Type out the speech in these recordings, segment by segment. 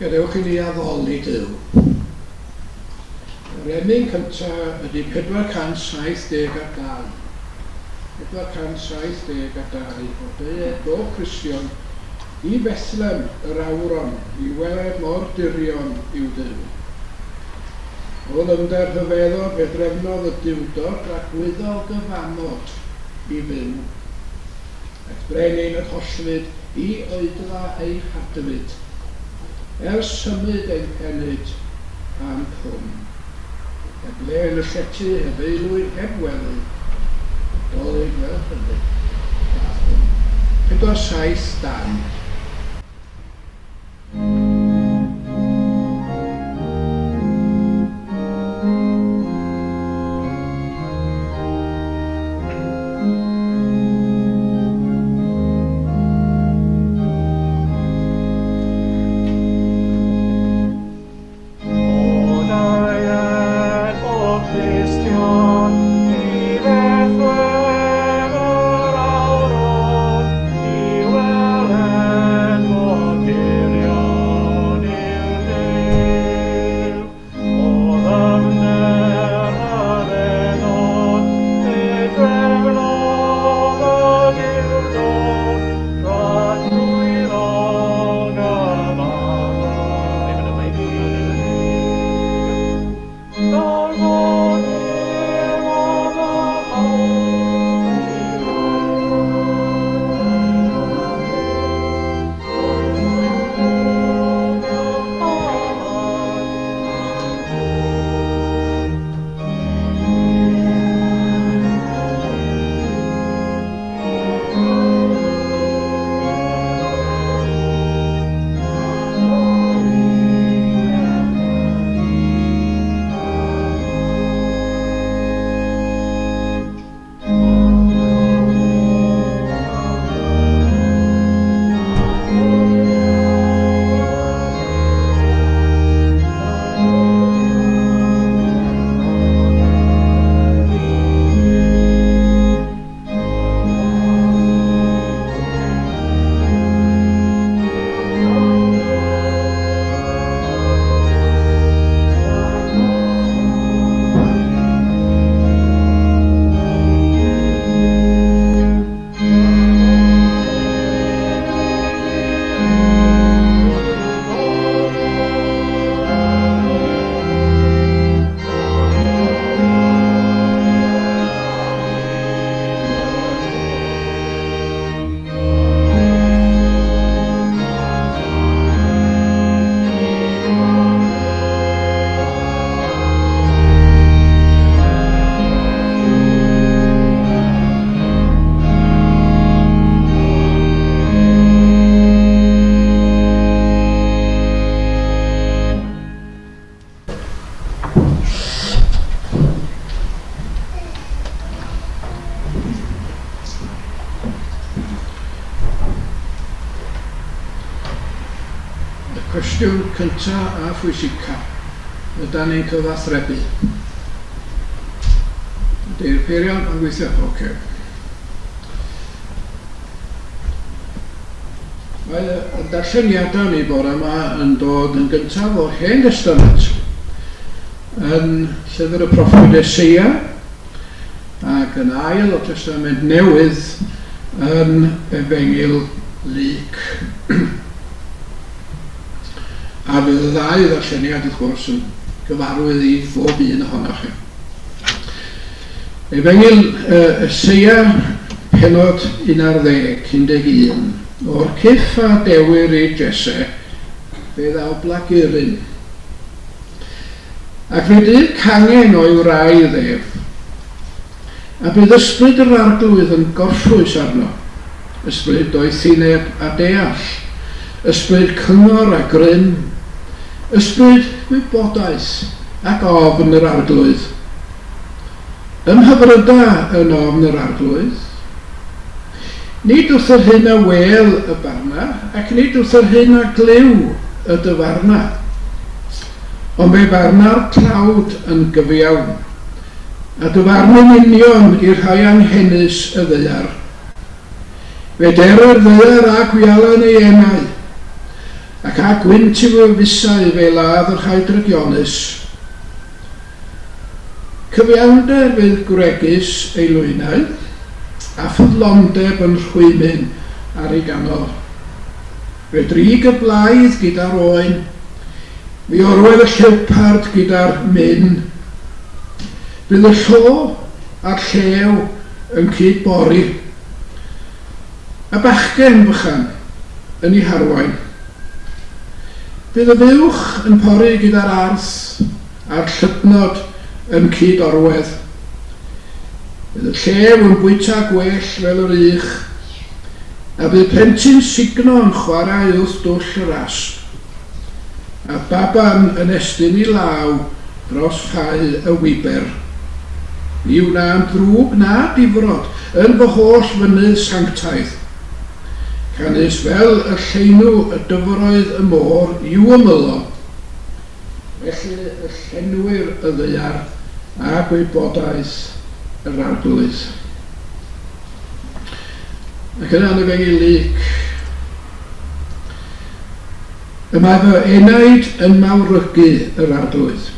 Gadewch i ni addoli Duw. Yr emyn cyntaf ydy 472. 472 o deued bob Cristion i Fethlem yr awron i weled mor dirion yw Duw. O ddyfnder rhyfeddod fe drefnodd y Duwdod dragwyddol gyfamod i fyw. Aeth brenin yr hollfyd i oedfa ei hadfyd, ers symud ein penyd a'n cwm. Heb le yn y llety, heb aelwyd, heb wely, Dolig fel hynny, dath hwn. 472. O ddaear, o Cristion, i Bethlehem yr awron, i weled mor dirion yw Duw. O ddyfnder rhyfeddod, fe drefnodd y Duwdod, tragwyddol gyfamod i fyw. Y cwestiwn cynta a phwysica, ydan ni'n cyfathrebu? Ydy'r peiriant yn gweithio? Ocê. Mae y darlleniadau ni bore yma yn dod yn gyntaf o'r Hen Destament yn llyfr y proffwyd Eseia ac yn ail o'r Testament Newydd yn Efengyl Luc. A fydd y ddau ddarlleniad wrth gwrs yn gyfarwydd i bob un ohonoch chi. Efengyl Eseia, pennod 11, 11. O'r cyff a dewir i Jesse, fe ddaw blaguryn. Ac fe dyf cangen o'i wraidd ef. A bydd ysbryd yr Arglwydd yn gorffwys arno, ysbryd doethineb a deall, ysbryd cyngor a grym, ysbryd gwybodaeth ac ofn yr Arglwydd. Ymhyfryda yn ofn yr Arglwydd. Nid wrth yr hyn a wêl y barna, ac nid wrth yr hyn a glyw y dyfarna. Ond fe farna'r tlawd yn gyfiawn, a dyfarnu'n union i'r rhai anghenus y ddaear. Fe dery'r ddaear â gwialen ei enau. Ac â gwynt i'w fusau fe ladd y rhai drygionus. Cyfiawnder fydd gwregys ei lwynau, a ffyddlondeb yn rhwymyn ar ei ganol. Fe drig y blaidd gyda'r oen, mi orwedd y llewpard gyda'r myn. Bydd y llo a'r llew yn cyd-bori. A bachgen bychan yn ei harwain. Bydd y fuwch yn pori gyda'r arth, a'r llydnod yn cyd-orwedd. Bydd y llew yn bwyta gwell fel yr ych, a bydd plentyn sugno yn chwarae wrth dwll yr asp, a baban yn estyn ei law dros ffau y wiber. Ni wnânt ddrwg na difrod yn fy holl fynydd sanctaidd. Canys fel y lleinw y dyfroedd y môr i'w ymylon, felly y llenwir y ddaear â gwybodaeth yr Arglwydd. Ac yna yn Efengyl Luc, Y mae fy enaid yn mawrygu yr Arglwydd,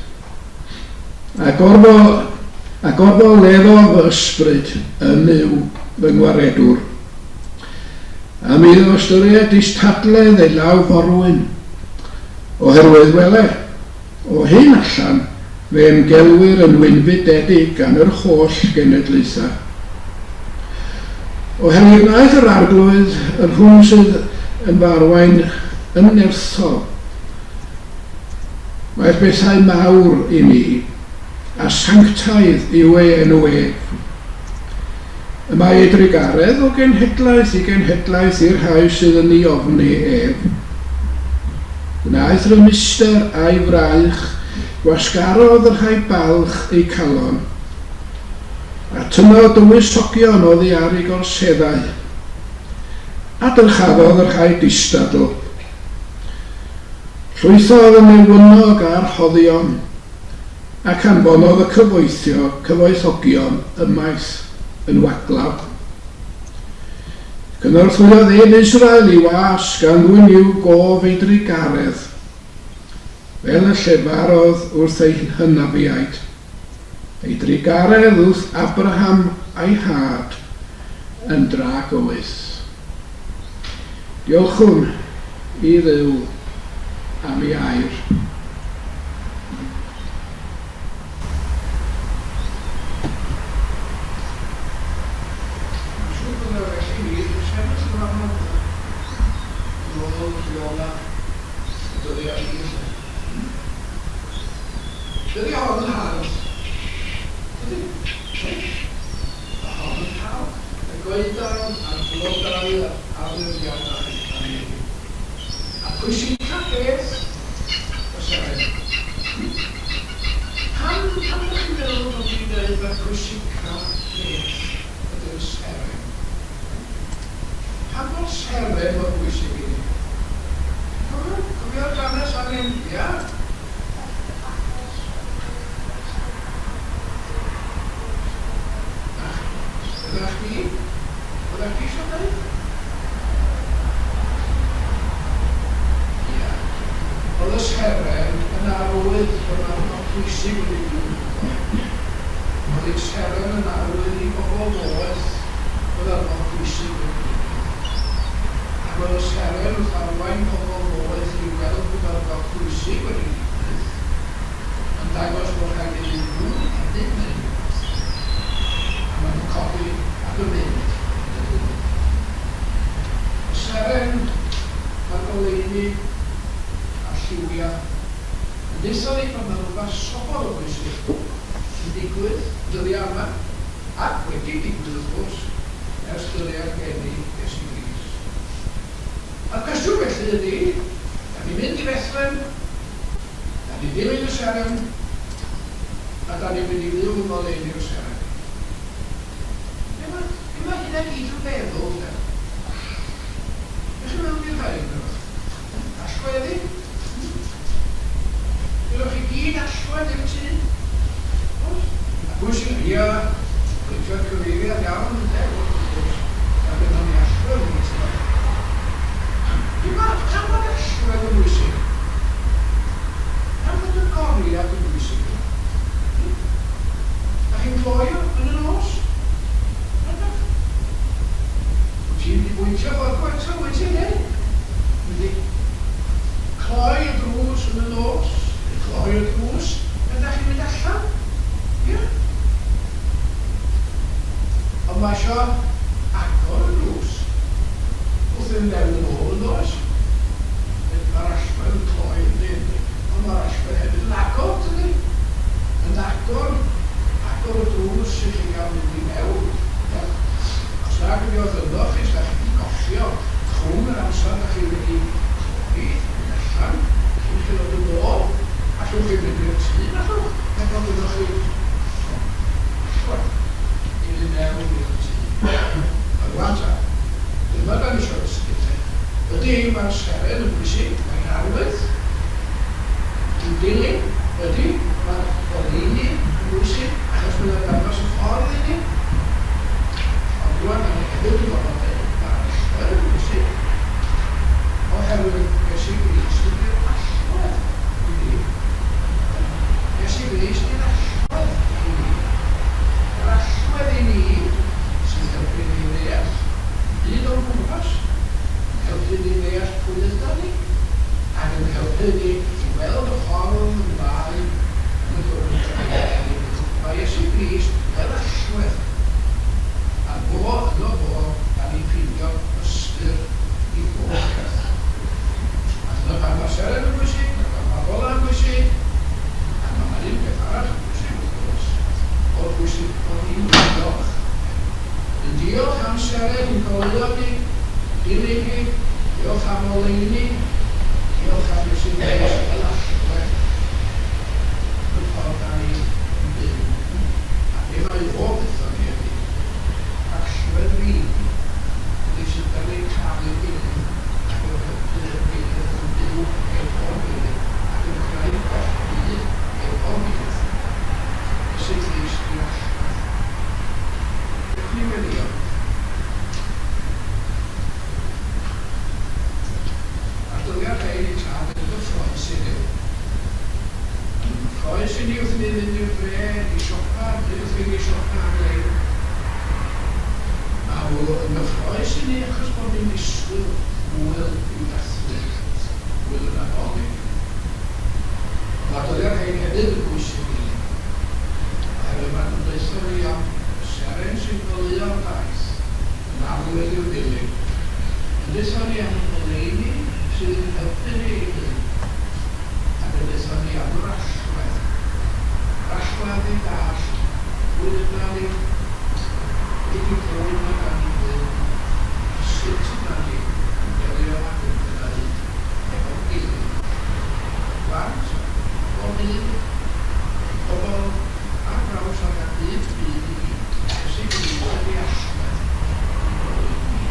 a gorfo, a gorfoleddodd fy ysbryd yn Nuw fy ngwaredwr. Am iddo ystyried distadledd ei law forwyn, oherwydd wele, o hyn allan fe'm gelwir yn wynfydedig gan yr holl genedlaethau. Oherwydd gwnaeth yr Arglwydd yr hwn sydd yn fy arwain yn nerthol. Mae'r bethau mawr i mi, a sanctaidd yw ei enw ef. Y mae ei drugaredd o genhedlaeth i genhedlaeth i'r rhai sydd yn ei ofni ef. Gwnaeth rymuster a'i fraich, gwasgarodd y rhai balch eu calon, a tynnodd dywysogion oddi ar eu gorseddau, a dyrchafodd y rhai distadl. Llwythodd y newynog a'r rhoddion, Ac anfonodd y cyfoethio, cyfoethogion ymaith yn waglaw. Cynorthwyodd ef Israel i'w was, gan ddwyn i'w gof ei drugaredd, fel y llefarodd wrth ei hynafiaid, ei drugaredd wrth Abraham a'i had, yn dragywydd. Diolchwn i Dduw am ei air. Mae'n siŵr bod yna well i mi sefyll yn fan hwn yn ôl rheola y dyddiau hir 'lly. Dydi hon yn hardd, dydi? Mae hon yn hardd, y goedan a'r blodau a'r addurniadau a mwy. A pwysica beth, y seren. Pam, pam dych chi'n meddwl bod fi'n dweud mai pwysica beth ydy'r seren? Pam bod seren mor bwysig i ni? Cofio, cofio'r hanes am India? Ydach chdi? Oeddach chdi isio deud? Ia. Oedd y seren yn arwydd bod 'na rwbath pwysig wedi digwydd. Oedd ei seren yn arwydd i bobl ddoeth bod 'na rwbath pwysig wedi digwydd. Ac oedd y seren wrth arwain pobl ddoeth i weld bod 'na rwbath pwysig wedi digwydd, yn dangos bod rhaid iddyn nhw hefyd wneud rhywbeth, a maen nhw'n codi ac yn mynd, yn dydyn? Y seren a'r goleuni a'r lliwiau yn deutha ni bod 'na rywbeth sobor o bwysig yn digwydd y dyddiau yma, ac wedi digwydd wrth gwrs, ers dyddiau'r geni Iesu Grist. A'r cwestiwn felly ydy, 'da ni'n mynd i Fethlem? Da ni'n dilyn y seren, a da ni'n mynd i fyw yng ngoleuni'r seren. Be mae, be mae hynna gyd yn feddwl, te? Be chi'n meddwl di'r rhain, te? Allweddi? Gynnoch chi gyd allwedd i'r tŷ? Oes? A pwy sy'n... Ia, pwyntio'r cyfeiriad iawn, ynde? Wrth gwrs, mae gynnon ni allwedd i'r tŷ. Dim ar, pam bod allwedd? allwedd yn bwysig? Pam fod y goriad yn bwysig yma? Hmm? Da chi'n cloi o yn y nos? Rydych? Wyt ti'n mynd i bwyntio ffordd eto, wyt ti, neu? Mynd i cloi y drws yn y nos, neu cloi y drws pan da chi'n mynd allan? Ie? Ond mae isio agor y drws wrth fynd mewn yn ôl, yn does? Mae'r allwedd yn cloi, yndi, yndi. Ond mae'r allwedd hefyd yn agor, tydi? Yn agor, agor y drws i chi gael mynd i mewn. Ia? Os nag ydi o wrth ynddo chi, os da chi wedi golli o rhwng yr amser da chi wedi cloi, mynd allan, cyn chi ddod yn ôl, allwch chi fynd i'r tŷ, allwch? Heb fod ynddo chi allwedd i fynd mewn i'r tŷ. A rwan ta, dyma da ni isio dysgu te. Ydy, mae'r seren yn bwysig, mae'n arwydd i'n dilyn. Ydy, mae'r goleuni yn bwysig, achos mae o'n dangos y ffordd i ni. Ond rwan, da ni hefyd yn gorfod deud, mae'r allwedd yn bwysig, oherwydd Iesu Grist ydy'r allwedd i ni. Iesu Grist ydy'r allwedd i ni. Yr allwedd i ni sy'n helpu ni ddeall byd o'n cwmpas, yn helpu ni ddeall pwy ydan ni, ac yn helpu ni i weld y ffordd yn mae yn y bywyd dan ni'n ei fyw. Mae Iesu Grist fel allwedd, a fo, yno fo, dan ni'n ffeindio ystyr i bob peth. A dyna pam mae'r seren yn bwysig, dyna pam mae'r golau yn bwysig, ac mae 'na un peth arall yn bwysig wrth gwrs, o'r bwysig bod ni'n diolch. Yn diolch am seren i'n goleuo ni, dilyn ni, diolch am oleuni, diolch am Iesu Grist fel allwedd y ffordd da ni yn byw. A be mae o wrthon ni ydy, allwedd rili ydy sut da ni'n caru'n gilydd ac yn helpu ein gilydd ac yn byw efo'n gilydd ac yn creu gwell byd efo'n gilydd. Iesu Grist yw'r allwedd. Beth ni'n weddïo? A'r dyddiau rhein i tad yn gyffrous i Dduw. Yn gyffrous i ni wrth i ni fynd i'r dre i siopa, neu wrth i ni siopa ar-lein. Mae nhw yn gyffrous i ni achos bod ni'n disgwyl gŵyl i'w dathlu, gŵyl y Nadolig. Ond mae'r dyddiau rhein hefyd yn bwysig i ni, oherwydd maen nhw'n deutha ni am y seren sy'n goleuo'r daith yn arwydd i'w dilyn. Yn deutha ni am y goleuni sydd yn helpu ni i fyw, ac yn deutha ni am yr allwedd, yr allwedd i ddallt pwy ydan ni, be 'di bywyd ma' 'dan ni'n fyw, a sut ydan ni yn delio ag ymgynghori efo'n gilydd, efo plant, bob un, pobl ar draws ac ar hyd y byd i gyd. Iesu Grist ydi allwedd i'n bywyd ni.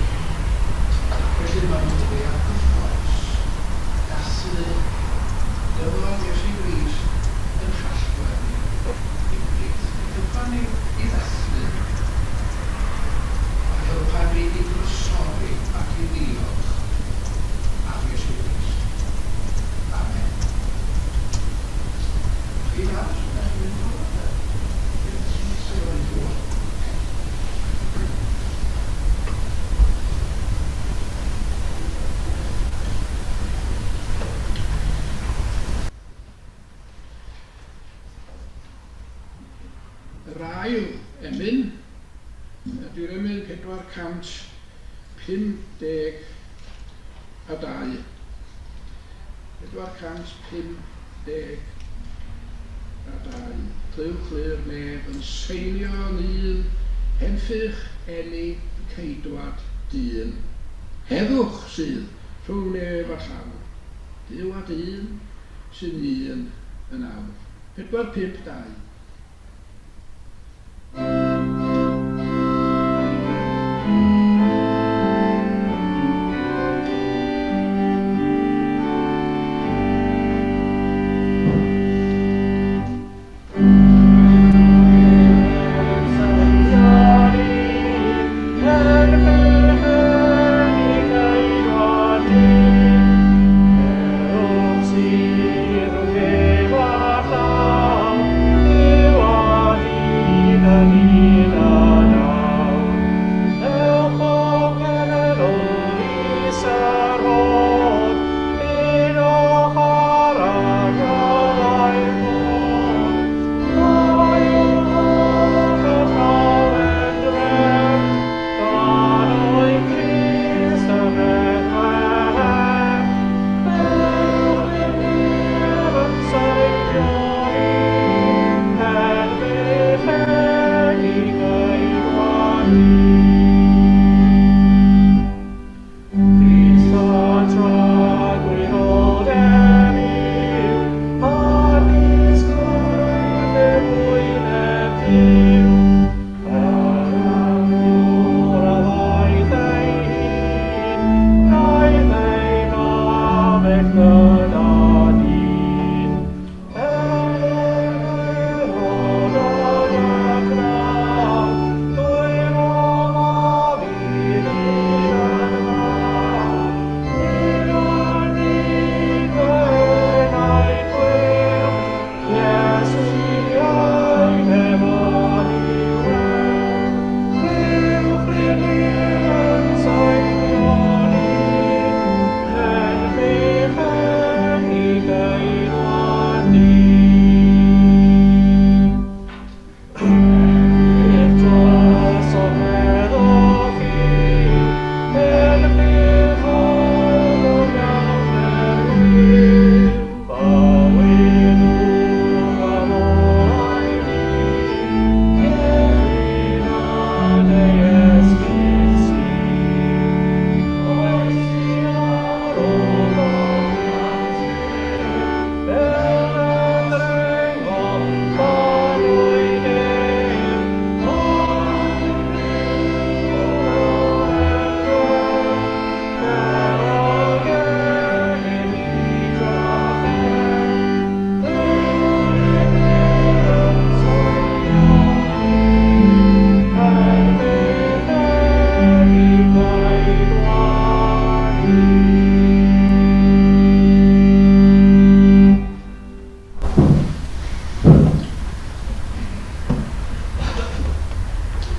Ac felly mae'n ddyddiad cyffrous dathlu dyfod Iesu Grist yn hallwedd ni i'n plith. Helpa ni i ddathlu a helpa ni i drysori ac i ddiolch am Iesu Grist. Amen. Chi'n aros ydych chi'n mynd drwodd de? Ie, chi'n mynd drwodd. Yr ail emyn ydy'r emyn 452. 452. Clyw cly'r nef yn seinio yn un, Henffych eni ceidwad dyn. Heddwch sydd rhwng nef a llawr, Duw a dyn sy'n un yn awr. 4, 5, 2.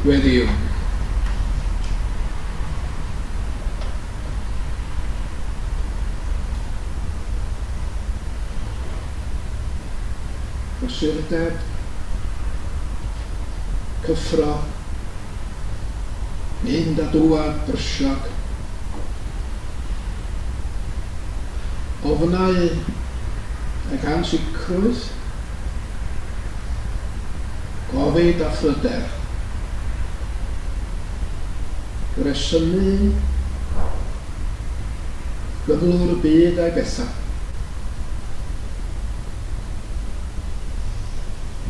Gweddïwn. Prysurdeb, cyffro, mynd a dŵad brysiog, ofnau ac ansicrwydd, gofid a phryder, gresynu gyflwr y byd a'i bethau.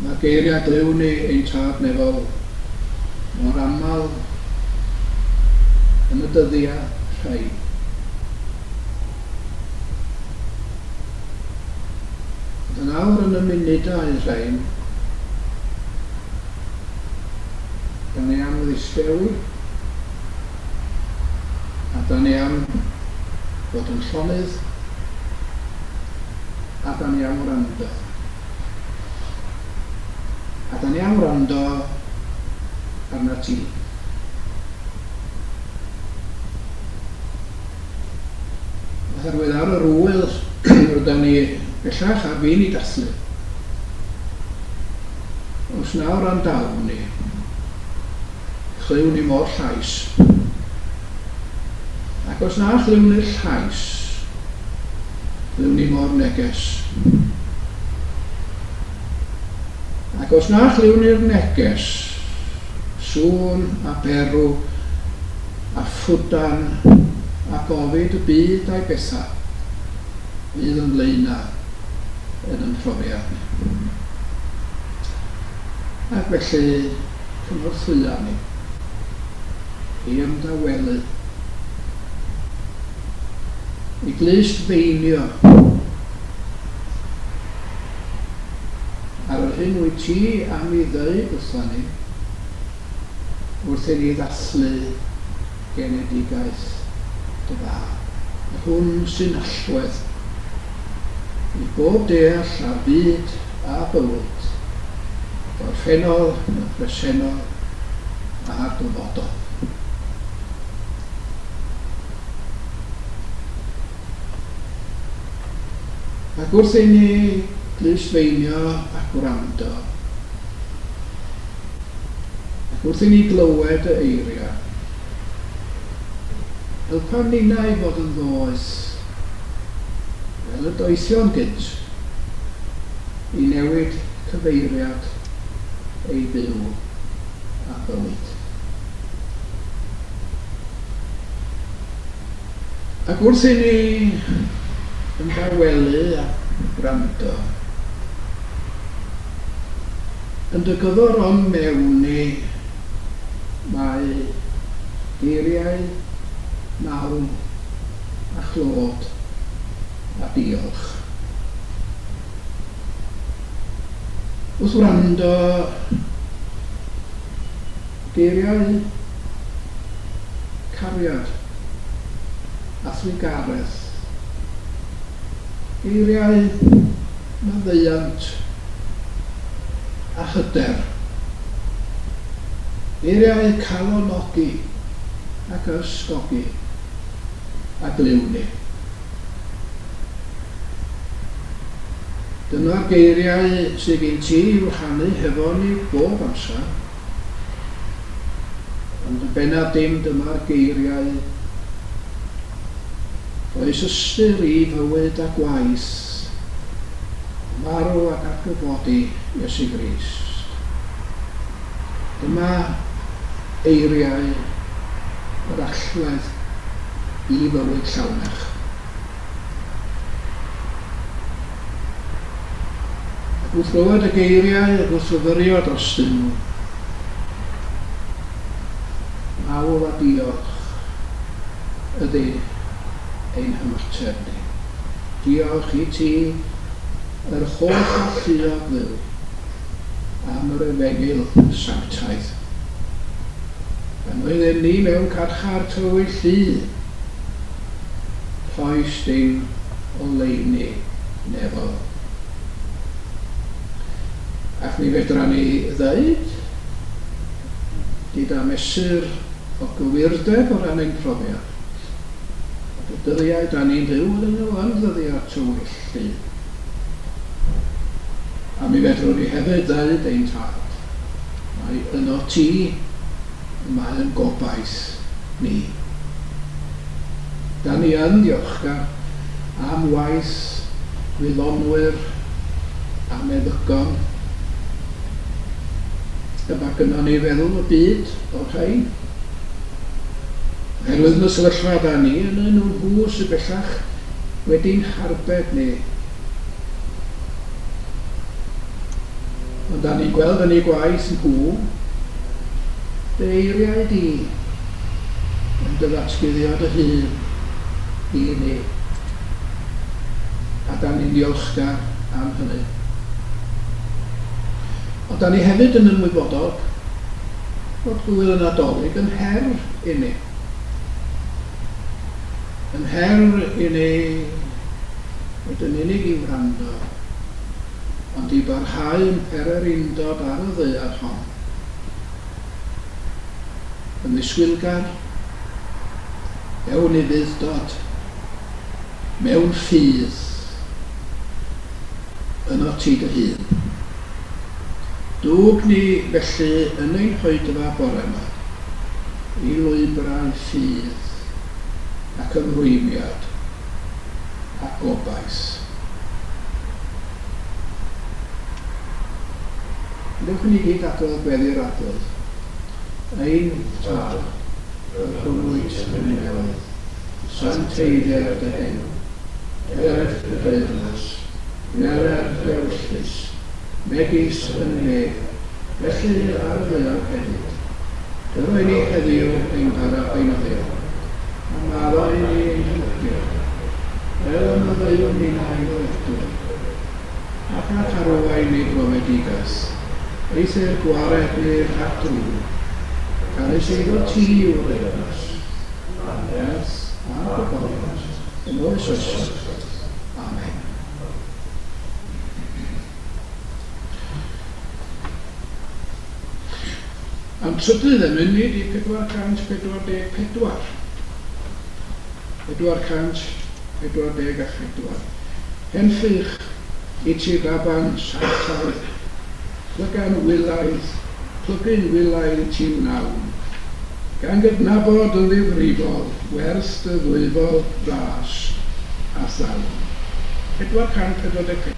Mae'r geiriau glywn ni ein Tad Nefol mor aml yn y dyddiau rhain. Ond yn awr yn y munudau rhain, da ni am ddistewi, a da ni am fod yn llonydd, a da ni am wrando. A da ni am wrando arnat ti. Oherwydd ar yr ŵyl rydan ni bellach ar fin ei dathlu. Os na wrandawn ni, chlywn ni mo'r llais. Ac os na chlywn ni'r llais, chlywn ni mo'r neges. Ac os na chlywn ni'r neges, sŵn a berw a ffwdan a gofid y byd a'i bethau fydd yn flaenau yn yn mhrofiad ni. Ac felly cynorthwya ni i ymdawelu, i glust feinio ar yr hyn wyt ti am ei ddeud wrtha ni, wrth i ni ddathlu genedigaeth dy Fab, yr hwn sy'n allwedd i bob deall ar fyd a bywyd, y gorffennol, y presennol a'r dyfodol. Ac wrth i ni glustfeinio a gwrando, ac wrth i ni glywed y eiriau, helpa ninnau i fod yn ddoeth, fel y doethion gynt, i newid cyfeiriad eu byw a bywyd. Ac wrth i ni ymdawelu a gwrando, yn dy gyfor o'n mewn ni mae geiriau mawl a chlod a diolch. Wrth wrando, geiriau cariad a thrugaredd, geiriau maddeuant a hyder, geiriau calonogi ac ysgogi a glywn ni. Dyma'r geiriau sydd gin ti i'w rhannu hefo ni bob amser. Ond yn bennaf dim dyma'r geiriau rhoes ystyr i fywyd a gwaith marw ac atgyfodi Iesu Grist. Dyma eiriau yr allwedd i fywyd llawnach. Ac wrth glywed y geiriau ac wrth fyfyrio drostyn nhw, mawl a diolch ydy ein hymateb ni. Diolch i ti, yr holl alluog Dduw, am yr Efengyl sanctaidd. Pan oeddem ni mewn carchar tywyll du, rhoes ein oleuni nefol. Ac mi fedra ni ddeud, Gyda mesur o gywirdeb o ran ein profiad, bod y dyddiau da ni'n byw ynddyn nhw yn ddyddiau tywyll llu. A mi fedrwn ni hefyd ddeud ein Tad, mai yno ti y mae'n gobaith ni. Da ni yn ddiolchgar am waith gwyddonwyr a meddygon. Y mae gynnon ni feddwl y byd o'r rhain. Oherwydd yn y sefyllfa da ni ynddyn nhw, nhw sydd bellach wedi'n harbed ni. Ond da ni'n gweld yn eu gwaith nhw, dy eiriau di yn dy ddatguddio dy hun i ni. A da ni'n ddiolchgar am hynny. Ond da ni hefyd yn ymwybodol bod Gŵyl y Nadolig yn her i ni. Yn her i ni nid yn unig i wrando, ond i barhau yn pererindod ar y ddaear hon. Yn ddisgwylgar, mewn ufudd-dod, mewn ffydd, ynot ti dy hun. Dwg ni felly yn ein hoedfa bore 'ma i lwybrau ffydd ac ymrwymiad a gobaith. Dewch i ni gyd adrodd gweddi'r Arglwydd. Ein Tad, yr hwn wyt yn y nefoedd, sancteiddier dy enw, deued dy deyrnas, Gweler dy ewyllys, megis yn y nef, felly ar y ddaear hefyd. Dyro i ni heddiw ein bara beunyddiol, a maddau i ni ein hymddion, fel y maddeuwn ninnau i'n ddyledwyr. Ac na tharwain ni brofedigaeth, eithr gwared ni rhag drwg, canys eiddo ti yw'r deyrnas, a'r nerth, a'r gogoniant, yn oes oesoedd. Amen. A'n trydydd emyn ni 'di 444. 444. Hen ffych i ti faban sanctaidd, plygan wylaidd, plygu'n wylaidd i ti wnawn, gan gydnabod yn ddifrifol werth dy ddwyfol ras a thawn. 444.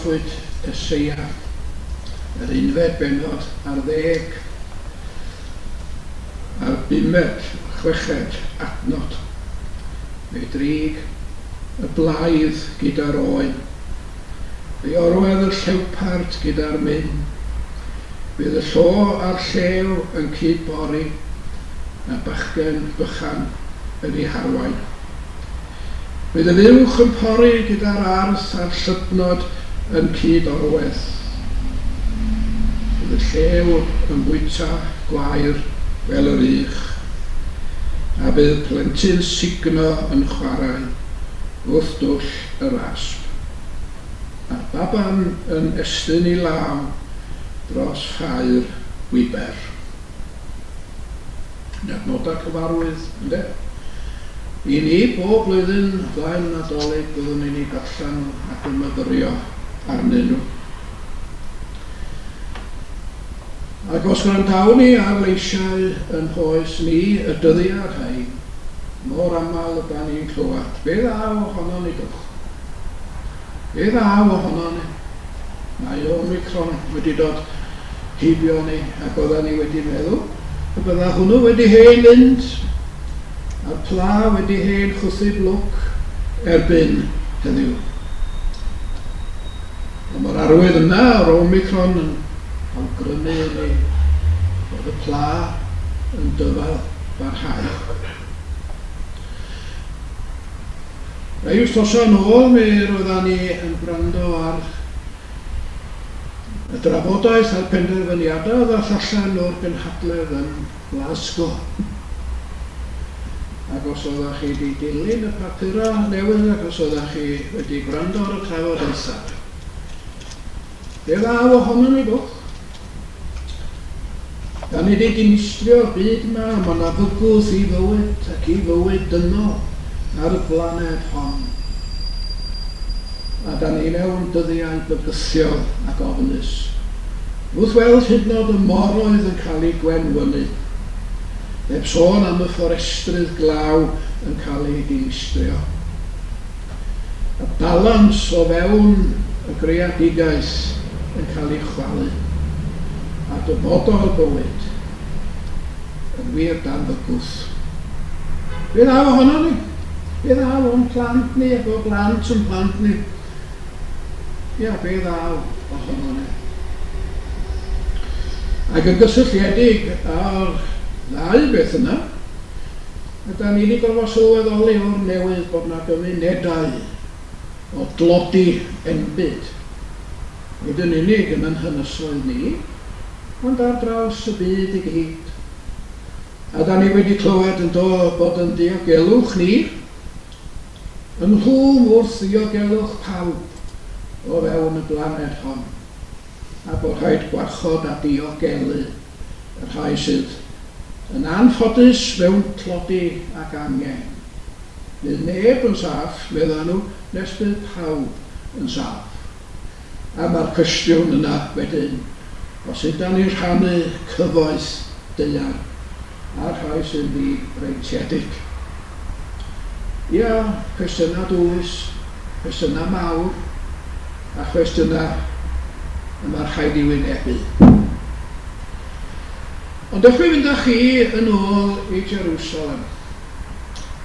broffwyd Eseia, yr unfed bennod ar ddeg a'r bumed, chweched adnod. Fe drig y blaidd gyda'r oen. Fe orwedd y llewpard gyda'r myn. Bydd y llo a'r llew yn cyd-bori, a bachgen bychan yn eu harwain. Bydd y fuwch yn pori gyda'r arth a'r llydnod yn cyd-orwedd. Bydd y llew yn bwyta gwair fel yr ych, a bydd plentyn sugno yn chwarae wrth dwll yr asp, a'r baban yn estyn ei law dros ffair wiber. Yn adnodau cyfarwydd, ynde? I ni, bob blwyddyn flaen Nadolig, byddwn ni'n eu darllen nhw ac yn myfyrio arnyn nhw. Ac os gwrandawn ni ar leisiau yn hoes ni y dyddiau rhain, mor aml ydan ni'n clywed, be ddaw ohonon ni dwch? Be ddaw ohonon ni? Mae Omicron wedi dod heibio ni ac oeddan ni wedi meddwl y bydda hwnnw wedi hen fynd a'r pla wedi hen chwythu blwc erbyn heddiw. Ond mae'r arwydd yna o'r Omicron yn awgrymu i ni bod y pla yn dyfal barhau. Rai wythnosau yn ôl mi roeddan ni yn gwrando ar Y drafodaeth a'r penderfyniadau a ddaeth allan o'r gynhadledd yn Glasgow. Ac os oeddech chi wedi dilyn y papurau newydd ac os oeddech chi wedi gwrando ar y trafodaethau, be ddaw ohono ni dwch? Da ni wedi dinistrio'r byd yma, mae yna fygwth i fywyd ac i fywyd dynol ar y blaned hon. A da ni mewn dyddiau bygythiol ac ofnus. Wrth weld hyd yn oed y moroedd yn cael eu gwenwynu, heb sôn am y fforestrydd glaw yn cael eu dinistrio. Y balans o fewn y greadigaeth yn cael ei chwalu, a dyfodol bywyd yn wir dan fygwth. Be ddaw ohonon ni? Be ddaw o'n plant ni ac o blant yn plant ni? Ia, be ddaw ohonon ni? Ac yn gysylltiedig â'r ddau beth yna, ydan ni wedi gorfod sylweddoli o'r newydd bod 'na gymunedau o dlodi enbyd, nid yn unig yn yn hynysoedd ni, ond ar draws y byd i gyd. A 'dan ni wedi clywed yn do bod yn diogelwch ni ynghlwm wrth ddiogelwch pawb o fewn y blaned hon, a bod rhaid gwarchod a diogelu y rhai sydd yn anffodus mewn tlodi ac angen. Fydd neb yn saff, medda nhw, nes bydd pawb yn saff. A mae'r cwestiwn yna wedyn, os ydan ni'n rhannu cyfoeth daear â'r rhai sy'n ddi-freintiedig? Ia, cwestiynau dwys, cwestiynau mawr, a chwestiynau y mae rhaid i wynebu. Ond dewch fi fynd â chi yn ôl i Jerusalem,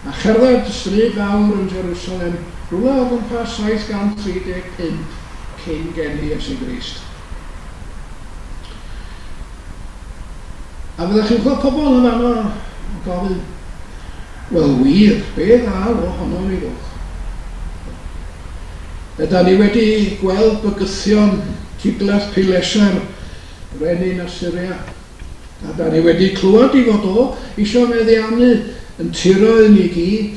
a cherdded stryd fawr yn Jerusalem rhywle o gwmpas 735 cyn geni Iesu Grist. A fyddech chi'n clywed pobl yn fanno yn gofyn, Wel wir, be ddaw ohono ni ddwch? Ydan ni wedi gweld bygythion Tiglath-Pileser, brenin Asyria, a 'dan ni wedi clywed 'i fod o isio meddiannu 'yn tiroedd ni gyd,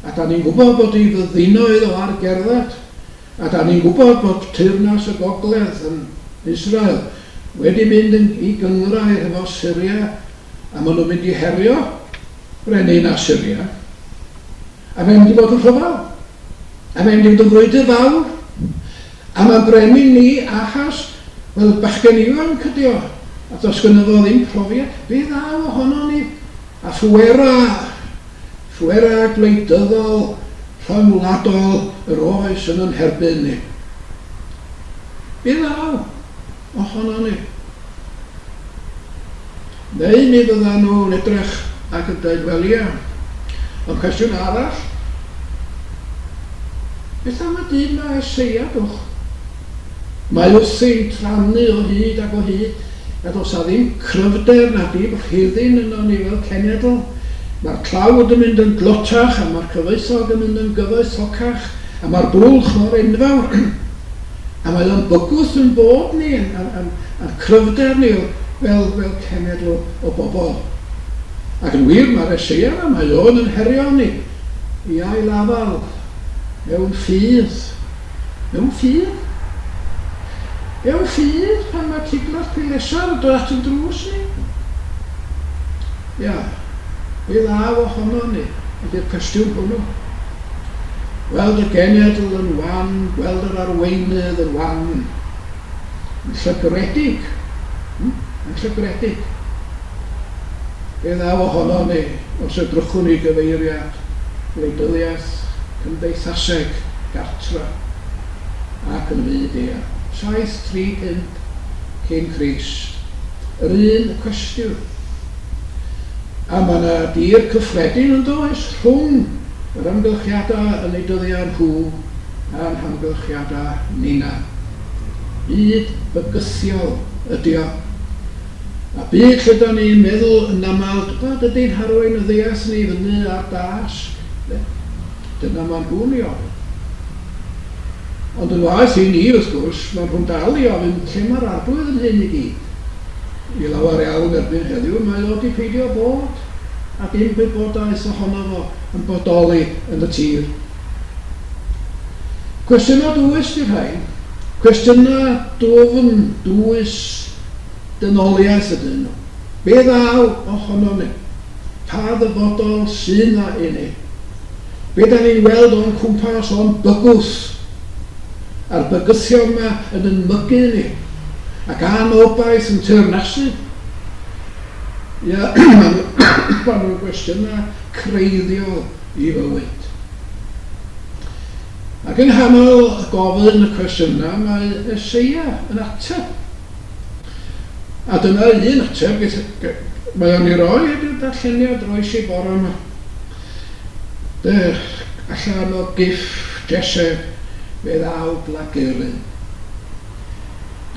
a 'dan ni'n gwybod bod 'i fyddinoedd o ar gerdded, a 'dan ni'n gwybod bod teyrnas y gogledd yn Israel wedi mynd yn i gynghrair hefo Syria, a maen nhw'n mynd i herio brenin Asyria, a mae'n mynd i fod yn rhyfel, a mae'n mynd i fod yn frwydr fawr, a mae'n brenin ni, Ahas, wel, bachgen ifanc ydi o, a does gynno fo ddim profiad, be ddaw ohono ni? A phwera, phwera gwleidyddol rhyngwladol yr oes yn yn herbyn ni. Be ddaw ohono ni? Neu mi fyddan nhw'n edrych ac yn dweud, wel ia. Ond cwestiwn arall, beth am y dyn 'ma Eseia, dwch? Mae wrthi'n trannu o hyd ac o hyd, a does 'na ddim cryfder na dim rhuddin yno ni fel cenedl. Mae'r tlawd yn mynd yn dlotach a mae'r cyfoethog yn mynd yn gyfoethocach, a mae'r bwlch mor enfawr. A mae o'n bygwth yn bod ni, a'n cryfder ni fel, fel cenedl o bobl. Ac yn wir, mae'r Eseia yma, mae o'n yn herio ni i ail-afael mewn ffydd. Mewn ffydd? Mewn ffydd pan mae Tiglath-Pilesar yn dod at yn drws ni? Ia, be ddaw ohono ni ydy'r cwestiwn hwnnw. Gweld y genedl yn wan, gweld yr arweinydd yn wan, yn llygredig, hmm, yn llygredig. Be ddaw ohono ni os edrychwn ni gyfeiriad gwleidyddiaeth, cymdeithaseg, gartra ac yn fyd eang? 735 cyn Crist. Yr un cwestiwn. A mae 'na dir cyffredin yn does rhwng yr amgylchiadau yn eu dyddiau nhw a'n hamgylchiadau ninna. Byd bygythiol ydy o. A byd lle 'dan ni'n meddwl yn aml, tybed ydy'n harweinyddiaeth ni fyny ar dasg? Ynde? Dyna maen nhw'n ei ofyn. Ond yn waeth i ni, wrth gwrs, maen nhw'n dal i ofyn, lle mae'r Arglwydd yn hyn i gyd? I lawer iawn erbyn heddiw, mae o 'di peidio bod, a dim gwybodaeth ohono fo yn bodoli yn y tir. Cwestiynau dwys 'di rhain, cwestiynau dwfn, dwys, dynoliaeth ydyn nhw. Be ddaw ohonom ni? Pa ddyfodol sy 'na i ni? Be 'dan ni'n weld o'n cwmpas o'n bygwth? A'r bygythion 'ma yn yn mygu ni, ac anobaith yn teyrnasu? Ia, maen nhw'n gwestiynau creiddiol i fywyd. Ac yng nghanol gofyn y cwestiynau mae Eseia yn ateb. A dyna un ateb mae o'n ei roi ydy'r darlleniad roes i bore yma. De, allan o gyff Jesse fe ddaw blaguryn.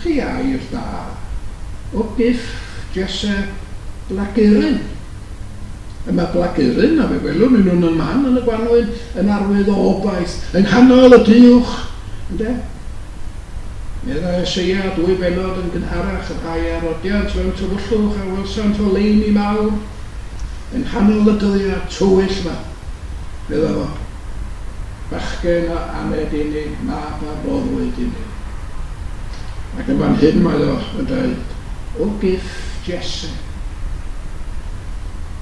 Chi air da. O gyff Jesse blaguryn. Y mae blaguryn, a fe welwn ni nhw'n y man yn y gwanwyn, yn arwydd o obaith, yng nghanol y düwch, ynde? Meddai Eseia dwy bennod yn gynharach, y rhai a rodiant mewn tywyllwch a welsant oleuni mawr, yng nghanol y dyddiau tywyll 'ma, medda fo, bachgen a aned i ni, mab a roddwyd i ni. Ac yn fan hyn mae o yn dweud, O gyff Jesse.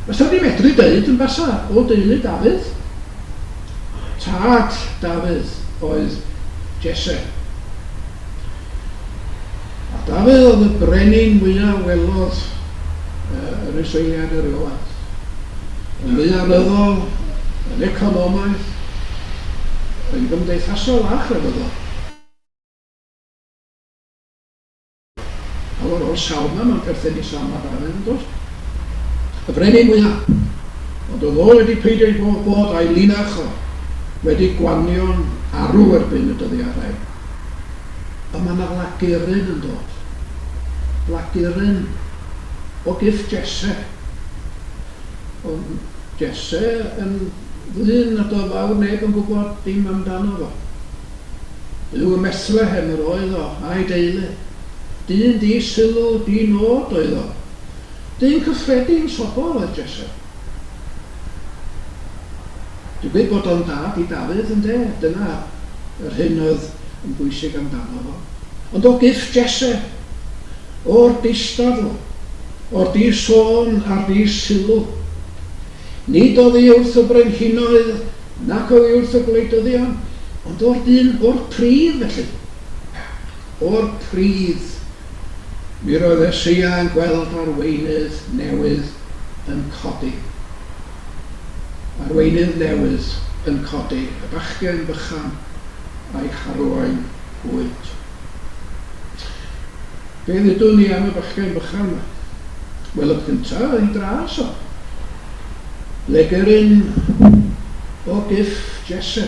Fysa di medru deud yn basa, o deulu Dafydd? Tad Dafydd oedd Jesse. A Dafydd oedd y brenin mwyaf welodd yr Israeliaid erioed. Yn ddaearyddol, yn economaidd, yn gymdeithasol a chrefyddol. Llawer o'r salmau mae'n perthyn i salmau Dafydd, yn does? Y brenin mwyaf. Ond oedd o wedi peidio ei bod, bod a'i linach o wedi gwanio'n arw erbyn y dyddiau rhai. Ond mae yna flaguryn yn dod. Blaguryn o gyff Jesse. Ond Jesse yn ddyn nad oedd fawr neb yn gwybod dim amdano fo. Byw ym Methlehem yr oedd o, a'i deulu. Dyn di-sylw, di-nod oedd o. Dyn cyffredin, sobor oedd Jesse. Digwydd bod o'n dad i Dafydd, ynde? Dyna yr hyn oedd yn bwysig amdano fo. Ond o gyff Jesse, o'r distadl, o'r di-sôn a'r di-sylw. Nid oddi wrth y brenhinoedd nac oddi wrth y gwleidyddion, ond o'r dyn, o'r pridd felly. O'r pridd. Mi roedd Eseia yn gweld arweinydd newydd yn codi. Arweinydd newydd yn codi, y bachgen bychan a'i harwain hwynt. Be ddudwn ni am y bachgen bychan 'ma? Wel, y cyntaf, ei dras o. Legeryn o gyff Jesse.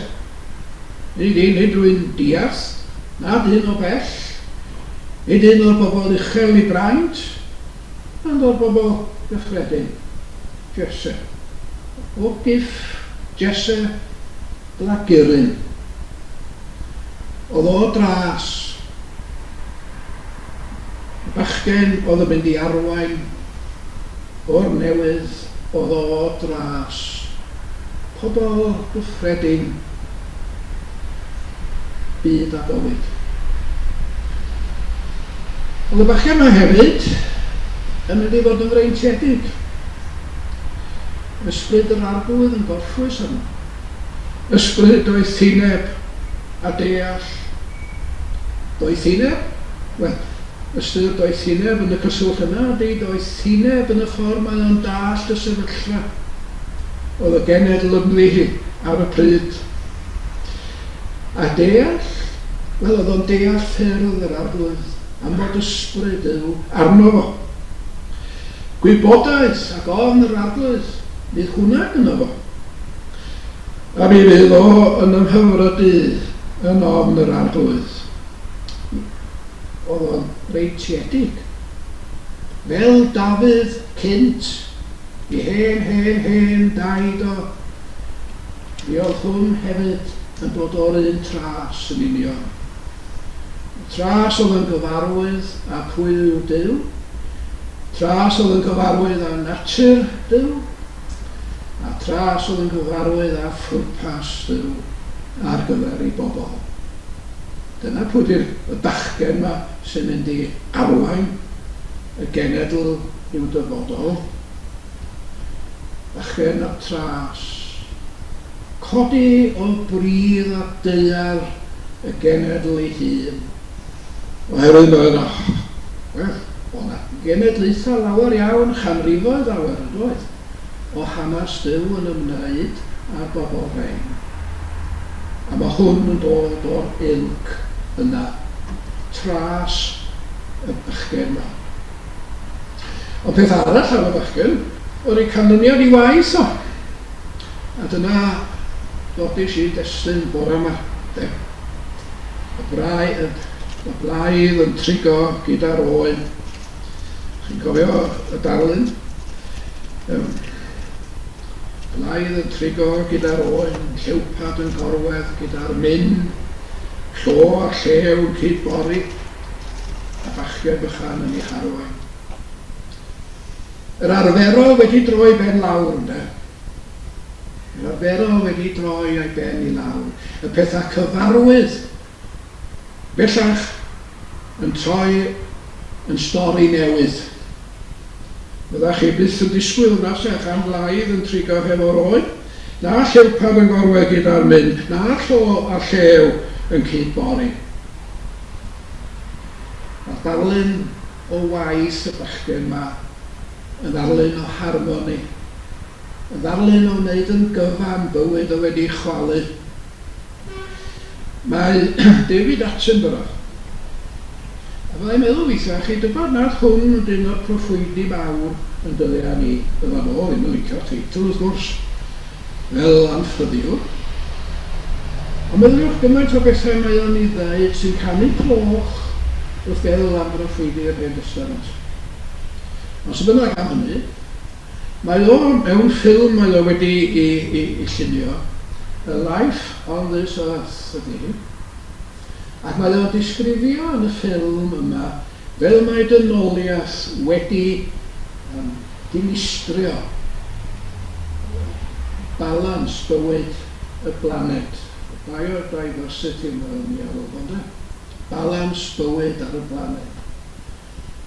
Nid un nid rwy'n diarth, na dyn o bell, nid un o'r bobl uchel i braint, ond o'r bobl gyffredin, Jesse. O gyff Jesse blaguryn. Oedd o dras. Y bachgen oedd yn mynd i arwain o'r newydd oedd o dras. Pobl gyffredin, byd a bywyd. Oedd y bachgen 'ma hefyd yn mynd i fod yn freintiedig. Ysbryd yr Arglwydd yn gorffwys arno. Ysbryd doethineb a deall. Doethineb? Wel, ystyr doethineb yn y cyswllt yna ydy doethineb yn y ffordd mae o'n dallt y sefyllfa oedd y genedl ynddi hi ar y pryd. A deall? Wel, oedd o'n deall ffyrdd yr Arglwydd am fod ysbryd Duw arno fo. Gwybodaeth ac ofn yr Arglwydd, fydd hwnna gynno fo. A mi fydd o yn ymhyfrydu yn ofn yr Arglwydd. Oedd o'n freintiedig. Fel Dafydd cynt, i hen, hen, hen daid o, mi oedd hwn hefyd yn dod o'r un tras yn union. Y tras oedd yn gyfarwydd â pwy yw Duw, tras oedd yn gyfarwydd â natur Duw, a tras oedd yn gyfarwydd â phwrpas Duw ar gyfer ei bobl. Dyna pwy 'di'r y bachgen 'ma sy'n mynd i arwain y genedl i'w dyfodol. Bachgen y tras. Codi o bridd a daear y genedl ei hun. Oherwydd mae yna, wel, o' 'na genedlaethau lawer iawn, chanrifoedd lawer, yn doedd, o hanes Duw yn ymwneud â'r bobl rhein. A mae hwn yn dod o'r ilk yna, tras y bachgen 'ma. Ond peth arall am y bachgen oedd ei canlyniad i waith o. A dyna nodis i'n destun bore 'ma, de. Y brau, y, y blaidd yn trigo gyda'r oen. Chi'n cofio y darlun? Um, blaidd yn trigo gyda'r oen, llewpad yn gorwedd gyda'r myn, llo a llew yn cyd-bori, a bachgen bychan yn ei harwain. Yr arferol wedi droi ben lawr, ynde? Yr arferol wedi droi a'i ben i lawr. Y pethau cyfarwydd bellach yn troi yn stori newydd. Fyddach chi byth yn disgwyl na sech am flaidd yn trigo hefo'r oen, na llewpad yn gorwedd gyda'r myn, na llo a llew yn cyd-bori. Mae'r darlun o waith y bachgen 'ma yn ddarlun o harmoni, yn ddarlun o wneud yn gyfan bywyd o wedi chwalu. Mae David Attenborough, a fyddai'n meddwl weithiau, chi dybod nad hwn yn un o'r proffwydi mawr yn dyddiau ni, fydda fo ddim yn licio'r teitl wrth gwrs, fel anffyddiwr. Ond meddyliwch gymaint o bethau mae o'n ei ddeud sy'n canu cloch wrth feddwl am broffwydi yr Hen Destament. Ond sut bynnag am hynny, mae o mewn ffilm mae o wedi i, i, i llunio, A Life on This Earth ydy hi, ac mae o'n disgrifio yn y ffilm yma fel mae dynoliaeth wedi um, dinistrio balans bywyd y blaned, biodiversity mae o'n ei alw fo ynde? Balans bywyd ar y blaned.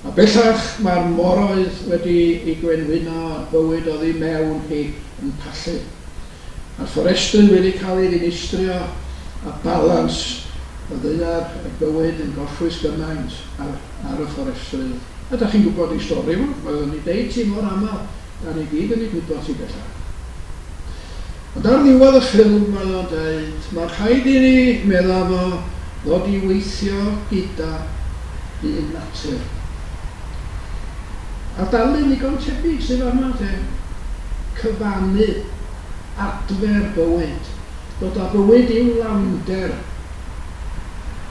A bellach mae'r moroedd wedi eu gwenwyno a'r bywyd oddi mewn hi yn pallu. Mae'r fforestry wedi cael ei ddinistrio a balans y ddaear, y bywyd yn gorffwys gymaint ar ar y fforestry. A dach chi'n gwybod ei stori fo, mae o'n ei deud ti mor aml, da ni gyd yn ei gwybod hi bellach. Ond ar ddiwedd y ffilm mae o'n deud, mae rhaid i ni, medda fo, ddod i weithio gyda byd natur. A darlun ddigon tebyg sydd fama te. Cyfannu, adfer bywyd, dod â bywyd i'w lawnder,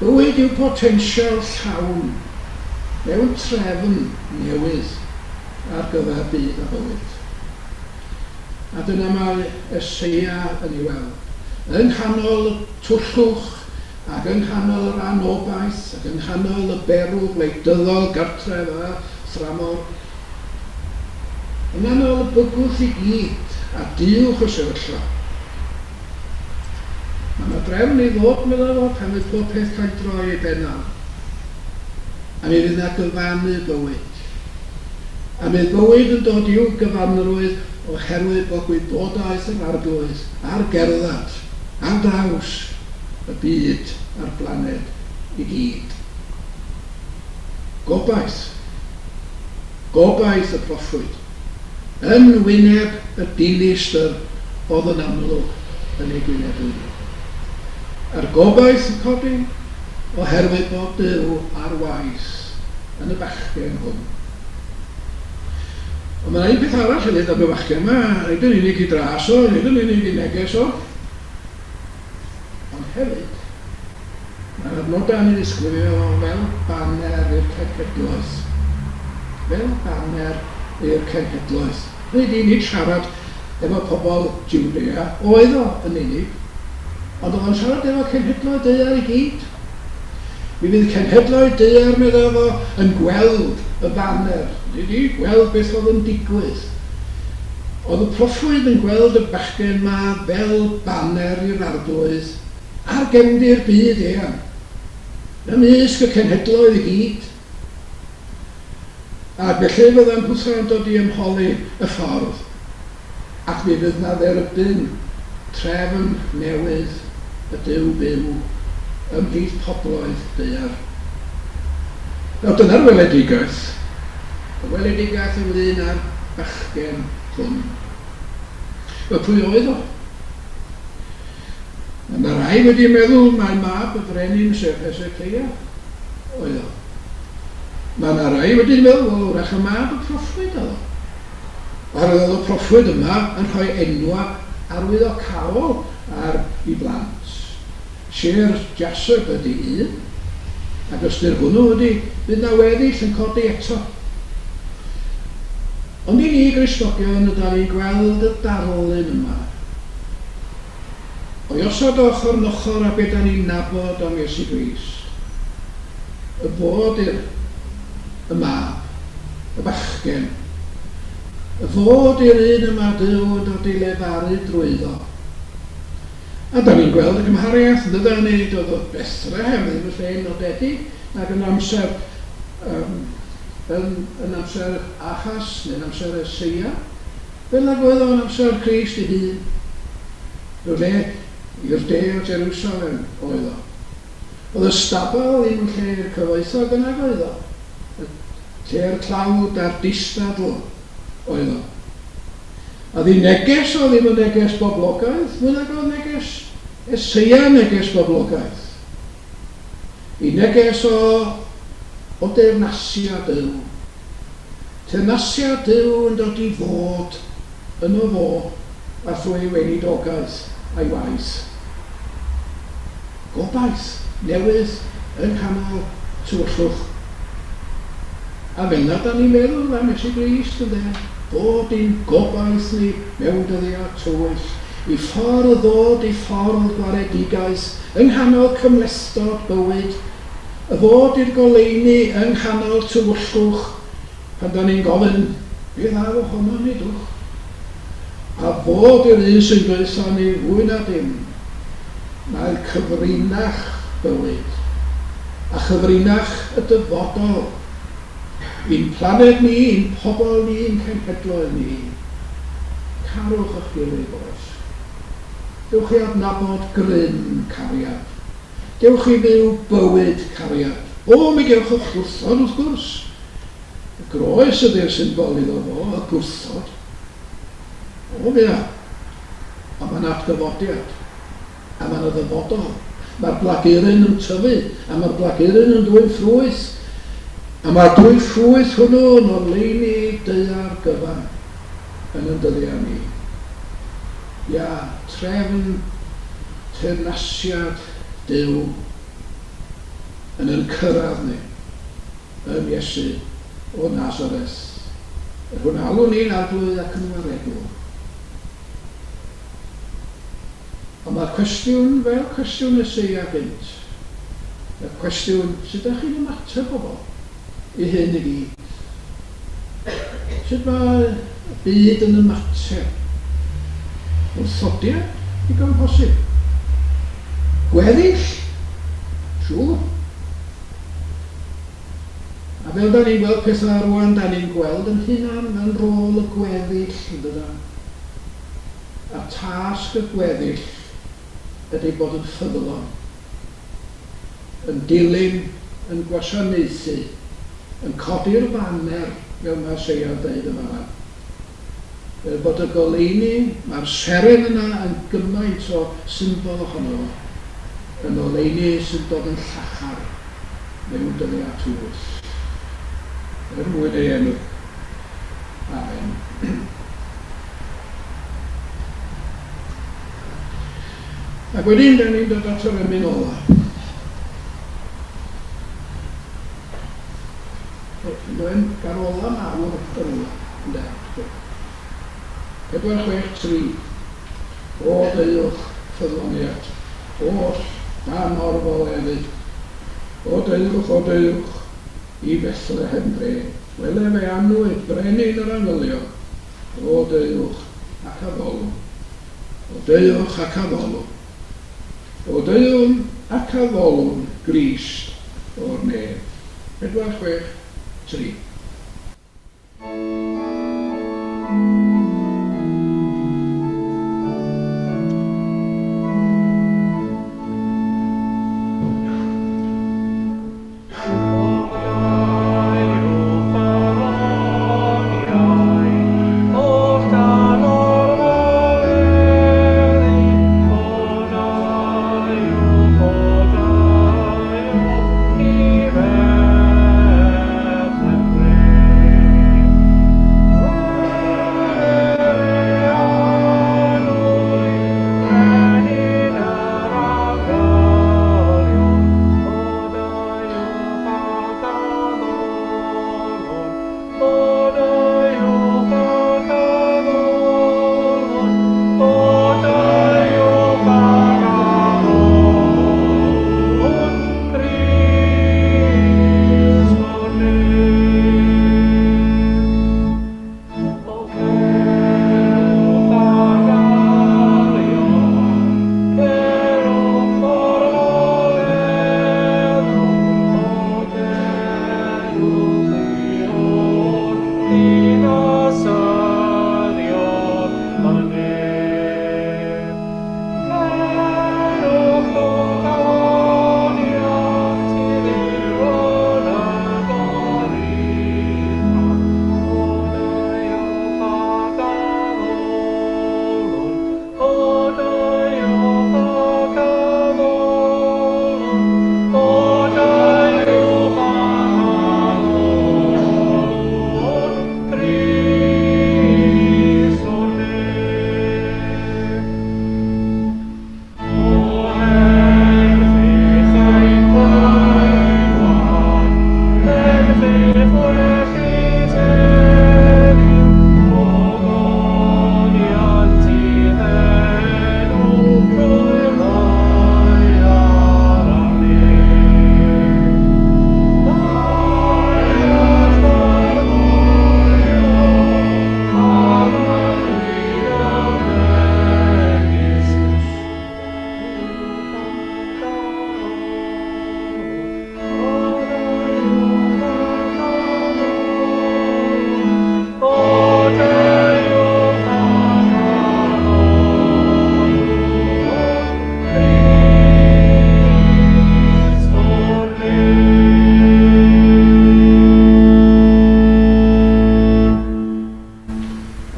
bywyd i'w potensial llawn mewn trefn newydd ar gyfer byd a bywyd. A dyna mae Eseia yn ei weld. Yng nghanol y twllwch ac yng nghanol yr anobaith ac yng nghanol y berw gwleidyddol gartref a thramor, yng nghanol y bygwth i gyd a duwch y sefyllfa, mae 'na drefn i ddod, meddai fo, pan fydd pob peth cael droi ei ben ar. A mi fydd 'na gyfannu bywyd. A bydd bywyd yn dod i'w gyfanrwydd oherwydd bod gwybodaeth yr Arglwydd ar gerdded ar draws y byd a'r blaned i gyd. Gobaith. Gobaith y proffwyd. Yn wyneb y dinistr oedd yn amlwg yn ei gwynebu nhw. A'r gobaith yn codi oherwydd bod Duw ar waith yn y bachgen hwn. Ond mae 'na un peth arall hefyd am y bachgen yma, nid yn unig ei dras o, nid yn unig ei neges o, ond hefyd mae'r adnodau yn ei ddisgrifio fo fel baner i'r cenhedloedd. Fel baner i'r cenhedloedd. Hynny ydi, nid siarad efo pobl Jwdea oedd o yn unig, ond oedd o'n siarad efo cenhedloedd daear i gyd. Mi fydd cenhedloedd daear, meddai fo, yn gweld y faner, hynny ydi, gweld beth oedd yn digwydd. Oedd y proffwyd yn gweld y bachgen 'ma fel baner i'r Arglwydd ar gefndir byd eang, ymysg y cenhedloedd i gyd. Ac felly fyddan nhwthau'n dod i ymholi y ffordd, ac mi fydd 'na dderbyn trefn newydd y Duw byw ymhlith pobloedd daear. Nawr dyna'r weledigaeth, y weledigaeth ynglŷn â'r bachgen hwn. Wel, pwy oedd o? Mae 'na rai wedi meddwl mai mab y brenin, sef Heseceia, oedd o. Mae 'na rai wedi meddwl, wel, wrach y mab y proffwyd oedd o. Oherwydd oedd y proffwyd yma yn rhoi enwa arwyddocaol ar i blant. Shear Jashub ydi un, ac ystyr hwnnw ydi bydd 'na weddill yn codi eto. Ond i ni Gristnogion ydan ni'n gweld y darlun yma. O'i osod o ochr yn ochr â be da ni'n nabod am Iesu Grist, y fo ydi'r y mab, y bachgen, y fo ydi'r un y ma Duw yn dod i lefaru drwyddo. A da ni'n gweld y gymhariaeth, yn dydan ni, doedd o Bethlehem ddim yn lle nodedig nag yn amser yym yn yn amser Ahas neu'n amser Eseia, fel nag oedd o yn amser Crist ei hun. Rhyw le i'r de o Jerusalem oedd o. Oedd y stabal ddim yn lle i'r cyfoethog yn nag oedd o. Y lle'r tlawd a'r distadl oedd o. A ddi neges o ddim yn neges boblogaidd, mwy nag oedd neges Eseia neges boblogaidd. Y neges o o deyrnasiad Duw. Teyrnasiad Duw yn dod i fod yno fo a thrwy ei weinidogaeth a'i waith. Gobaith newydd yng nghanol tywyllwch. A fel 'na 'dan ni'n meddwl am Iesu Grist, ynde? Fo 'di'n gobaith ni mewn dyddiau tywyll, i ffordd ddod i ffordd gwaredigaeth yng nghanol cymhlethdod bywyd, y fo 'di'r goleuni yng nghanol tywyllwch pan 'dan ni'n gofyn, be ddaw ohono ni, dwch? A fo 'di'r un sy'n dweutha ni fwy na dim, mae cyfrinach bywyd a chyfrinach y dyfodol i'n planed ni, i'n pobl ni, i'n cenhedloedd ni. Carwch eich gilydd, oes. Dewch i adnabod grym cariad. Dewch i fyw bywyd cariad. O, mi gewch eich gwrthod, wrth gwrs. Y groes ydi'r symbol iddo fo, y gwrthod. O, mi a. Ond mae'n atgyfodiad. A mae 'na ddyfodol. Mae'r blaguryn yn tyfu, a mae'r blaguryn yn dwyn ffrwyth. A mae'r dwyn ffrwyth hwnnw yn oleuni. daear gyfan yn yn dyddiau ni. Ia, trefn teyrnasiad Duw yn yn cyrraedd ni yn Iesu o Nazareth, yr hwn alwn ni'n Arglwydd ac yn Waredwr. Ond mae'r cwestiwn, fel cwestiwn Eseia gynt, y cwestiwn, sut dach chi'n ymateb, bobl, i hyn i gyd? Sut mae y byd yn ymateb? Wrthodiad? Digon posib. Gweddill? Siŵr. A fel 'dan ni'n gweld pethau rŵan, 'dan ni'n gweld yn hunan yn rôl y gweddill, yn dydan? A tasg y gweddill ydy bod yn ffyddlon, yn dilyn, yn gwasanaethu, yn codi'r faner, fel mae Isaiah'n deud yn fan'na. Fel bod y goleuni, mae'r seren yna yn gymaint o symbol ohono fo, yn oleuni sy'n dod yn llachar mewn dyddiau tywyll. Er mwyn ei enw. Amen. Ac wedyn, da ni'n dod at yr emyn ola. Mae'n garola mawr yn rhywle, ynde? 4, 6, 3. O deuwch, ffyddloniaid, oll dan orfoleddu. O deuwch, o deuwch, i Fethlehem dre. Wele fe anwyd brenin yr angylion. O deuwch ac addolwn. O deuwch ac addolwn. O deuwn ac addolwn Grist o'r nef. 4, 6, 3.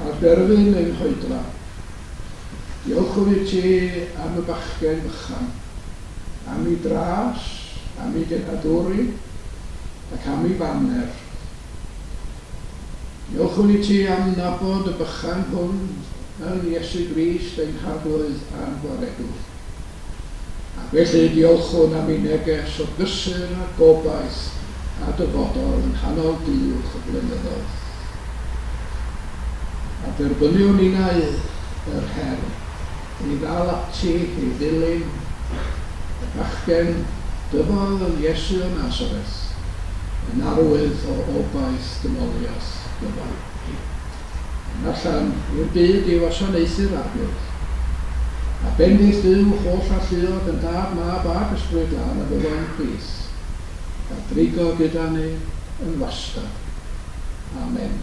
Ar derfyn ein hoedlan. Diolchwn i ti am y bachgen bychan, am ei dras, am ei genadwri, ac am ei faner. Diolchwn i ti am nabod y bychan hwn yn Iesu Grist ein Harglwydd a'n Gwaredwr. Ac felly diolchwn am ei neges o gysur a gobaith a dyfodol yng nghanol düwch y blynyddoedd. A derbyniwn ninnau yr her i ddal ati i ddilyn y bachgen dyfodd yn Iesu o Nasareth, yn arwydd o obaith dynoliaeth gyfan. Yn allan i'r byd i wasanaethu'r Arglwydd. A bendith Duw holl alluog yn Dad, Mab ac Ysbryd Glân a fyddo yn plith, a drigo gyda ni yn wastad. Amen.